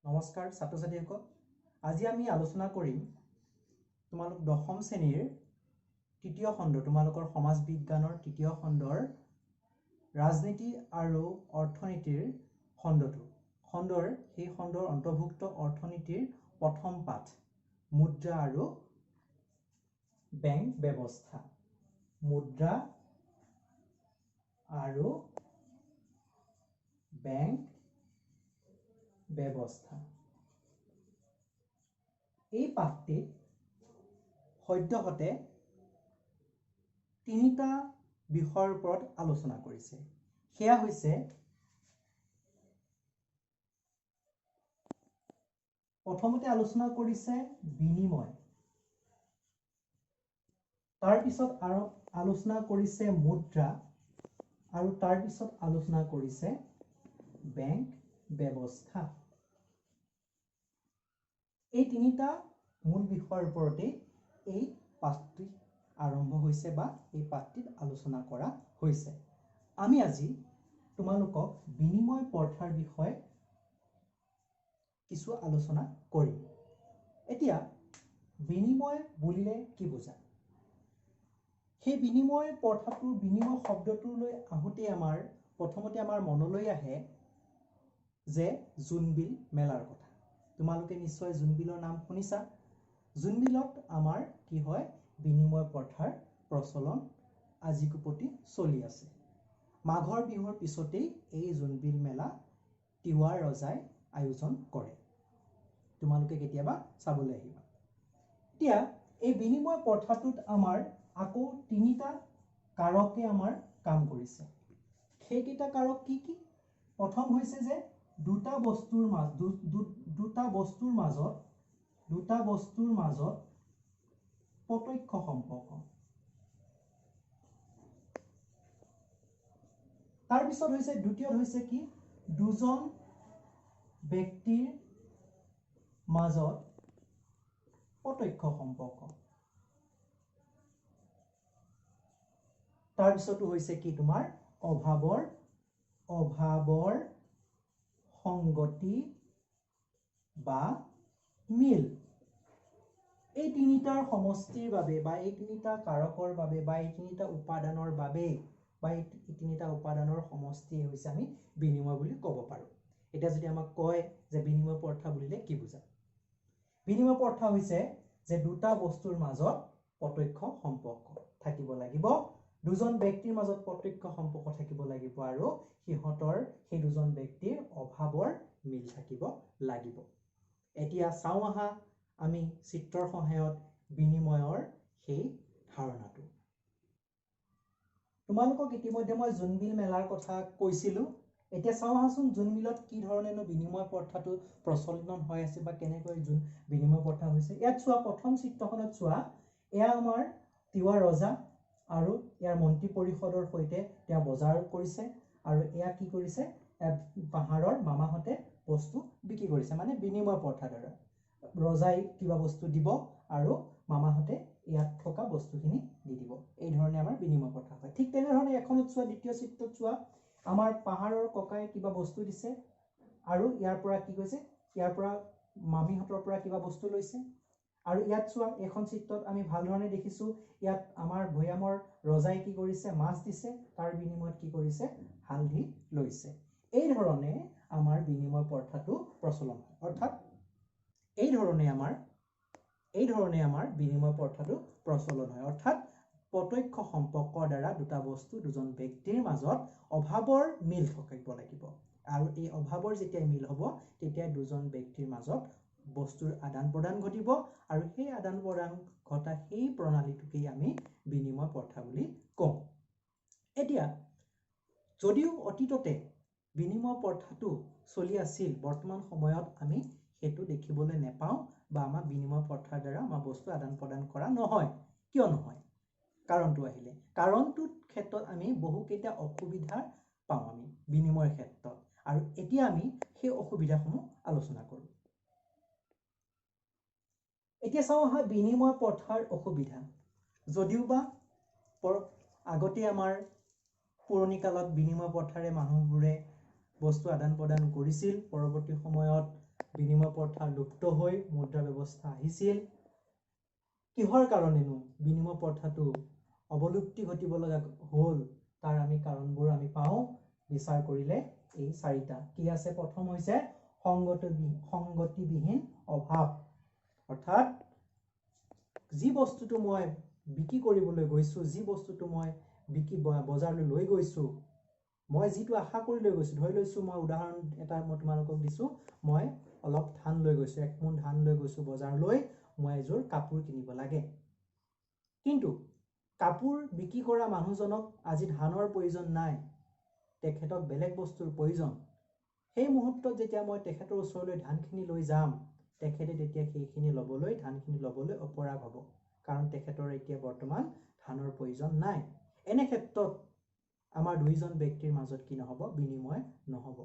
নমস্কাৰ ছাত্ৰ ছাত্ৰীসকল, আজি আমি আলোচনা কৰিম তোমালোক দশম শ্ৰেণীৰ তৃতীয় খণ্ড, তোমালোকৰ সমাজ বিজ্ঞানৰ তৃতীয় খণ্ডৰ ৰাজনীতি আৰু অৰ্থনীতিৰ খণ্ডটো, খণ্ডৰ সেই খণ্ডৰ অন্তৰ্ভুক্ত অৰ্থনীতিৰ প্ৰথম পাঠ মুদ্ৰা আৰু বেংক ব্যৱস্থা। মুদ্ৰা আৰু বেংক ব্যৱস্থা এই পাঠটিত সদ্যহতে তিনিটা বিষয়ৰ ওপৰত আলোচনা কৰিছে। সেয়া হৈছে প্ৰথমতে আলোচনা কৰিছে বিনিময়, তাৰপিছত আৰু আলোচনা কৰিছে মুদ্ৰা, আৰু তাৰপিছত আলোচনা কৰিছে বেংক ব্যৱস্থা। এই তিনিটা মূল বিষয়ৰ ওপৰতেই এই পাঠটি আৰম্ভ হৈছে বা এই পাঠটিত আলোচনা কৰা হৈছে। আমি আজি তোমালোকক বিনিময় প্ৰথাৰ বিষয়ে কিছু আলোচনা কৰিম। এতিয়া বিনিময় বুলিলে কি বুজা? সেই বিনিময় প্ৰথাটোৰ, বিনিময় শব্দটোলৈ আহোঁতে আমাৰ প্ৰথমতে আমাৰ মনলৈ আহে যে জোনবিল মেলাৰ কথা। তোমালোকে নিশ্চয় জোনবিলৰ নাম শুনিছা। জোনবিলত আমাৰ কি হয়, বিনিময় প্ৰথাৰ প্ৰচলন আজিকোপতি চলি আছে। মাঘৰ বিহুৰ পিছতেই এই জোনবিল মেলা তিৱা ৰজাই আয়োজন কৰে। তোমালোকে কেতিয়াবা চাবলৈ আহিবা। এতিয়া এই বিনিময় প্ৰথাটোত আমাৰ আকৌ তিনিটা কাৰকে আমাৰ কাম কৰিছে। সেইকেইটা কাৰক কি কি? প্ৰথম হৈছে যে দুটা বস্তুৰ মাজত প্ৰত্যক্ষ সম্পৰ্ক। তাৰপিছত হৈছে দ্বিতীয়ত হৈছে কি, দুজন ব্যক্তিৰ মাজত প্ৰত্যক্ষ সম্পৰ্ক। তাৰপিছতো হৈছে কি, তোমাৰ অভাৱৰ সংগতি বা মিল। এই তিনিটাৰ সমষ্টিৰ বাবে বা এই তিনিটা কাৰকৰ বাবে বা এই তিনিটা উপাদানৰ বাবে বা এই তিনিটা উপাদানৰ সমষ্টিয়ে হৈছে আমি বিনিময় বুলি ক'ব পাৰোঁ। এতিয়া যদি আমাক কয় যে বিনিময় প্ৰথা বুলিলে কি বুজা? বিনিময় প্ৰথা হৈছে যে দুটা বস্তুৰ মাজত প্ৰত্যক্ষ সম্পৰ্ক থাকিব লাগিব, দুজন ব্যক্তিৰ মাজত প্ৰত্যক্ষ সম্পৰ্ক থাকিব লাগিব, আৰু সিহঁতৰ সেই দুজন ব্যক্তিৰ অভাৱৰ মিল থাকিব লাগিব। এতিয়া চাওঁ আহা আমি চিত্ৰৰ সহায়ত বিনিময়ৰ সেই ধাৰণাটো। তোমালোকক ইতিমধ্যে মই জোনবিল মেলাৰ কথা কৈছিলোঁ। এতিয়া চাওঁ আহাচোন জোনবিলত কি ধৰণেনো বিনিময় প্ৰথাটো প্ৰচলন হৈ আছে বা কেনেকৈ জোন বিনিময় প্ৰথা হৈছে। ইয়াত চোৱা, প্ৰথম চিত্ৰখনত চোৱা, এয়া আমাৰ তিৱা ৰজা আৰু ইয়াৰ মন্ত্ৰী পৰিষদৰ সৈতে তেওঁ বজাৰ কৰিছে, আৰু এয়া কি কৰিছে, পাহাৰৰ মামাহঁতে বস্তু বিক্ৰী কৰিছে, মানে বিনিময় প্ৰথাৰ দ্বাৰা ৰজাই কিবা বস্তু দিব আৰু মামাহঁতে ইয়াত থকা বস্তুখিনি দি দিব। এই ধৰণে আমাৰ বিনিময় প্ৰথা হয়। ঠিক তেনেধৰণে এখনত চোৱা, দ্বিতীয় চিত্ৰত চোৱা, আমাৰ পাহাৰৰ ককাই কিবা বস্তু দিছে আৰু ইয়াৰ পৰা কি কৈছে, ইয়াৰ পৰা মামীহঁতৰ পৰা কিবা বস্তু লৈছে। আৰু ইয়াত চোৱা, এইখন চিত্ৰত আমি ভাল ধৰণে দেখিছোঁ, ইয়াত আমাৰ ভৈয়ামৰ ৰজাই কি কৰিছে, মাছ দিছে, তাৰ বিনিময়ত কি কৰিছে, হালধি লৈছে। এই ধৰণে আমাৰ বিনিময় প্ৰথাটো প্ৰচলন হয়। অৰ্থাৎ এই ধৰণে আমাৰ বিনিময় প্ৰথাটো প্ৰচলন হয়। অৰ্থাৎ প্ৰত্যক্ষ সম্পৰ্কৰ দ্বাৰা দুটা বস্তু দুজন ব্যক্তিৰ মাজত অভাৱৰ মিল থাকিব লাগিব, আৰু এই অভাৱৰ যেতিয়া মিল হ'ব তেতিয়া দুজন ব্যক্তিৰ মাজত বস্তুৰ আদান প্ৰদান ঘটিব, আৰু সেই আদান প্ৰদান ঘটা সেই প্ৰণালীটোকেই আমি বিনিময় প্ৰথা বুলি কওঁ। এতিয়া যদিও অতীততে বিনিময় প্ৰথাটো চলি আছিল, বৰ্তমান সময়ত আমি সেইটো দেখিবলৈ নেপাওঁ বা আমাৰ বিনিময় প্ৰথাৰ দ্বাৰা আমাৰ বস্তু আদান প্ৰদান কৰা নহয়। কিয় নহয়? কাৰণটো আহিলে, কাৰণটোৰ ক্ষেত্ৰত আমি বহুকেইটা অসুবিধা পাওঁ আমি বিনিময়ৰ ক্ষেত্ৰত, আৰু এতিয়া আমি সেই অসুবিধাসমূহ আলোচনা কৰোঁ। এতিয়া চাওঁ আহা বিনিময় প্ৰথাৰ অসুবিধা। যদিওবা আগতে আমাৰ পুৰণি কালত বিনিময় প্ৰথাৰে মানুহবোৰে বস্তু আদান প্ৰদান কৰিছিল, পৰৱৰ্তী সময়ত বিনিময় প্ৰথা লুপ্ত হৈ মুদ্ৰা ব্যৱস্থা আহিছিল, কিহৰ কাৰণেনো বিনিময় প্ৰথাটো অৱলুপ্তি ঘটিব লগা হ'ল, তাৰ আমি কাৰণবোৰ আমি পাওঁ বিচাৰ কৰিলে এই চাৰিটা। কি আছে? প্ৰথম হৈছে সংগতিবিহীন অভাৱ, অৰ্থাৎ যি বস্তুটো মই বিক্ৰী কৰিবলৈ গৈছোঁ, যি বস্তুটো মই বিক্ৰী বজাৰলৈ লৈ গৈছোঁ, মই যিটো আশা কৰি লৈ গৈছোঁ, ধৰি লৈছোঁ মই উদাহৰণ এটা মই তোমালোকক দিছোঁ, মই অলপ ধান লৈ গৈছোঁ, এক মোন ধান লৈ গৈছোঁ বজাৰলৈ, মই এযোৰ কাপোৰ কিনিব লাগে। কিন্তু কাপোৰ বিক্ৰী কৰা মানুহজনক আজি ধানৰ প্ৰয়োজন নাই, তেখেতক বেলেগ বস্তুৰ প্ৰয়োজন। সেই মুহূৰ্তত যেতিয়া মই তেখেতৰ ওচৰলৈ ধানখিনি লৈ যাম, তেখেতে তেতিয়া সেইখিনি ল'বলৈ, ধানখিনি ল'বলৈ অপৰাগ হ'ব, কাৰণ তেখেতৰ এতিয়া বৰ্তমান ধানৰ প্ৰয়োজন নাই। এনে ক্ষেত্ৰত আমাৰ দুইজন ব্যক্তিৰ মাজত কি নহ'ব? বিনিময় নহ'ব।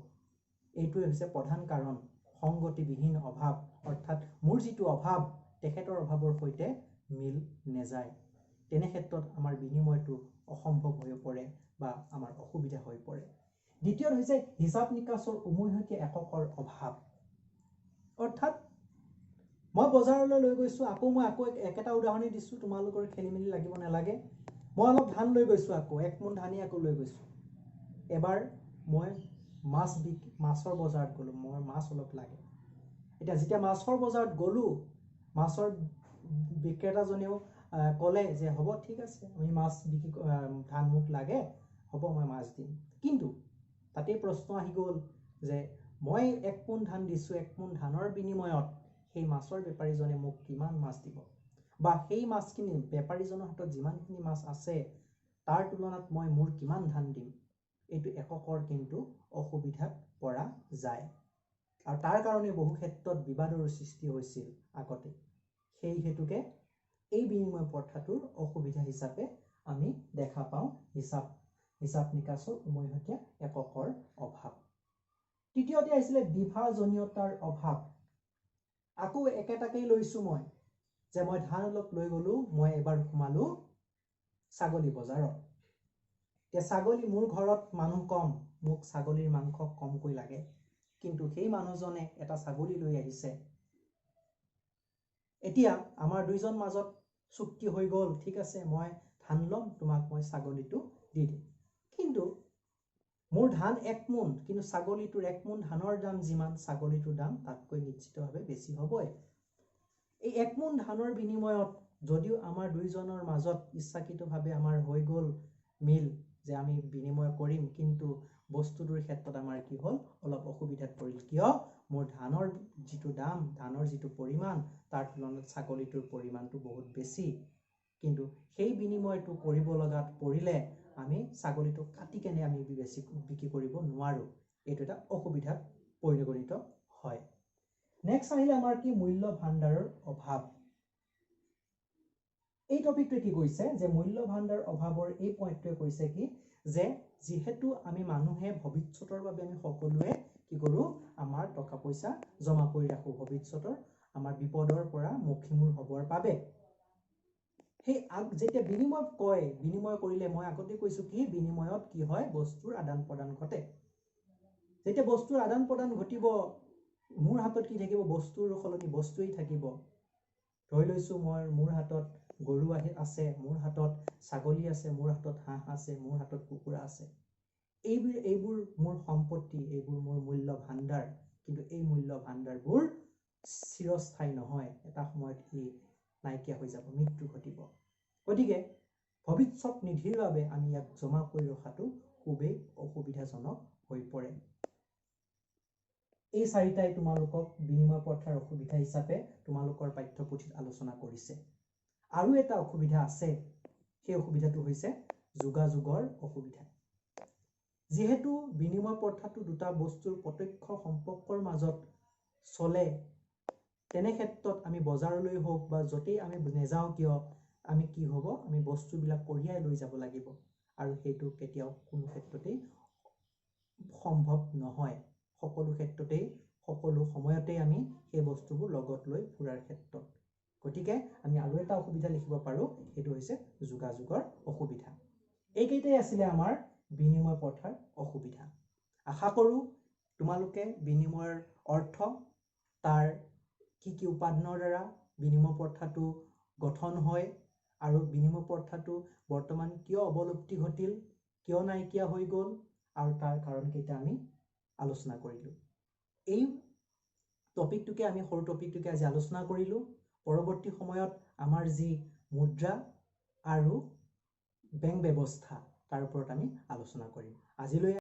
এইটোৱে হৈছে প্ৰধান কাৰণ, সংগতিবিহীন অভাৱ, অৰ্থাৎ মোৰ যিটো অভাৱ তেখেতৰ অভাৱৰ সৈতে মিল নেযায়। তেনে ক্ষেত্ৰত আমাৰ বিনিময়টো অসম্ভৱ হৈ পৰে বা আমাৰ অসুবিধা হৈ পৰে। দ্বিতীয়ত হৈছে হিচাপ নিকাচৰ উমৈহতীয়া এককৰ অভাৱ, অৰ্থাৎ মই বজাৰলৈ লৈ গৈছোঁ, আকৌ মই আকৌ একেটা উদাহৰণেই দিছোঁ, তোমালোকৰ খেলি মেলি লাগিব নালাগে। মই অলপ ধান লৈ গৈছোঁ, আকৌ এক মোন ধানেই আকৌ লৈ গৈছোঁ। এবাৰ মই মাছৰ বজাৰত গ'লোঁ, মই মাছ অলপ লাগে। এতিয়া যেতিয়া মাছৰ বজাৰত গ'লোঁ, মাছৰ বিক্ৰেতাজনেও ক'লে যে হ'ব ঠিক আছে, আমি মাছ বিক্ৰী, ধান মোক লাগে, হ'ব মই মাছ দিম। কিন্তু তাতেই প্ৰশ্ন আহি গ'ল যে মই এক মোন ধান দিছোঁ, এক মোন ধানৰ বিনিময়ত সেই মাছৰ বেপাৰীজনে মোক কিমান মাছ দিব, বা সেই মাছখিনি বেপাৰীজনৰ হাতত যিমানখিনি মাছ আছে তাৰ তুলনাত মই মোৰ কিমান ধান দিম। এইটো এককৰ কিন্তু অসুবিধাত পৰা যায়, আৰু তাৰ কাৰণে বহু ক্ষেত্ৰত বিবাদৰো সৃষ্টি হৈছিল আগতে। সেই হেতুকে এই বিনিময় প্ৰথাটোৰ অসুবিধা হিচাপে আমি দেখা পাওঁ হিচাপ নিকাচৰ উমৈহতীয়া এককৰ অভাৱ। তৃতীয়তে আহিছিলে বিভাজনীয়তাৰ অভাৱ। আকৌ একেটাকেই লৈছোঁ মই, যে মই ধান অলপ লৈ গ'লোঁ, মই এবাৰ সোমালোঁ ছাগলী বজাৰত। এতিয়া ছাগলী মোৰ ঘৰত মানুহ কম, মোক ছাগলীৰ মাংস কমকৈ লাগে, কিন্তু সেই মানুহজনে এটা ছাগলী লৈ আহিছে। এতিয়া আমাৰ দুইজন মাজত চুক্তি হৈ গ'ল, ঠিক আছে মই ধান ল'ম, তোমাক মই ছাগলীটো দি দিম। কিন্তু মোৰ ধান এক মোন, কিন্তু ছাগলীটোৰ এক মোন ধানৰ দাম যিমান, ছাগলীটোৰ দাম তাতকৈ নিশ্চিতভাৱে বেছি হ'বই। এই এক মোন ধানৰ বিনিময়ত যদিও আমাৰ দুইজনৰ মাজত ইচ্ছাকৃতভাৱে আমাৰ হৈ গ'ল মিল যে আমি বিনিময় কৰিম, কিন্তু বস্তুটোৰ ক্ষেত্ৰত আমাৰ কি হ'ল, অলপ অসুবিধাত পৰিল। কিয়? মোৰ ধানৰ যিটো দাম, ধানৰ যিটো পৰিমাণ, তাৰ তুলনাত ছাগলীটোৰ পৰিমাণটো বহুত বেছি। কিন্তু সেই বিনিময়টো কৰিব লগাত পৰিলে আমি ছাগলীটো কাটি কেনে আমি বেছি বিক্ৰী কৰিব নোৱাৰোঁ। এইটো এটা অসুবিধাত পৰিগণিত হয়। নেক্সট আহিলে আমাৰ কি, মূল্য ভাণ্ডাৰৰ অভাৱ। এই টপিকটোৱে কি কৈছে যে মূল্য ভাণ্ডাৰ অভাৱৰ এই পইণ্টটোৱে কৈছে কি যে যিহেতু আমি মানুহে ভৱিষ্যতৰ বাবে আমি সকলোৱে কি কৰোঁ, আমাৰ টকা পইচা জমা কৰি ৰাখোঁ ভৱিষ্যতৰ আমাৰ বিপদৰ পৰা মক্ষিমূৰ হ'বৰ বাবে। সেই যেতিয়া বিনিময় কয়, বিনিময় কৰিলে মই আগতে কৈছোঁ কি, বিনিময়ত কি হয়, বস্তুৰ আদান প্ৰদান ঘটে। যেতিয়া বস্তুৰ আদান প্ৰদান ঘটিব, মোৰ হাতত কি থাকিব, বস্তুৰ সলনি বস্তুৱেই থাকিব। ধৰি লৈছোঁ মই মোৰ হাতত গৰু আহি আছে, মোৰ হাতত ছাগলী আছে, মোৰ হাতত হাঁহ আছে, মোৰ হাতত কুকুৰা আছে। এইবোৰ মোৰ সম্পত্তি, এইবোৰ মোৰ মূল্য ভাণ্ডাৰ। কিন্তু এই মূল্য ভাণ্ডাৰবোৰ চিৰস্থায়ী নহয়, এটা সময়ত ই নাইকিয়া হৈ যাব, মৃত্যু ঘটিব। গতিকে ভৱিষ্যত নিধিৰ বাবে আমি ইয়াক জমা কৰি ৰখাটো খুবেই অসুবিধাজনক হৈ পৰে। এই চাৰিটাই তোমালোকক বিনিময় প্ৰথাৰ অসুবিধা হিচাপে তোমালোকৰ পাঠ্যপুথিত আলোচনা কৰিছে। আৰু এটা অসুবিধা আছে, সেই অসুবিধাটো হৈছে যোগাযোগৰ অসুবিধা। যিহেতু বিনিময় প্ৰথাটো দুটা বস্তুৰ প্ৰত্যক্ষ সম্পৰ্কৰ মাজত চলে, তেনে ক্ষেত্ৰত আমি বজাৰলৈ হওক বা য'তেই আমি নেযাওঁ কিয়, আমি কি হ'ব, আমি বস্তুবিলাক কঢ়িয়াই লৈ যাব লাগিব, আৰু সেইটো কেতিয়াও কোনো ক্ষেত্ৰতেই সম্ভৱ নহয়। সকলো ক্ষেত্ৰতেই সকলো সময়তেই আমি সেই বস্তুবোৰ লগত লৈ ফুৰাৰ ক্ষেত্ৰত। গতিকে আমি আৰু এটা অসুবিধা লিখিব পাৰোঁ, সেইটো হৈছে যোগাযোগৰ অসুবিধা। এইকেইটাই আছিলে আমাৰ বিনিময় প্ৰথাৰ অসুবিধা। আশা কৰোঁ তোমালোকে বিনিময়ৰ অৰ্থ, তাৰ কি কি উপাদানৰ দ্বাৰা বিনিময় প্ৰথাটো গঠন হয় আৰু বিনিময় প্ৰথাটো বৰ্তমান কিয় অৱলুপ্তি ঘটিল, কিয় নাইকিয়া হৈ গ'ল আৰু তাৰ কাৰণকেইটা আমি আলোচনা কৰিলোঁ। এই টপিকটোকে আমি সৰু টপিকটোকে আজি আলোচনা কৰিলোঁ। পৰৱৰ্তী সময়ত আমাৰ যি মুদ্ৰা আৰু বেংক ব্যৱস্থা তাৰ ওপৰত আমি আলোচনা কৰিম। আজিলৈ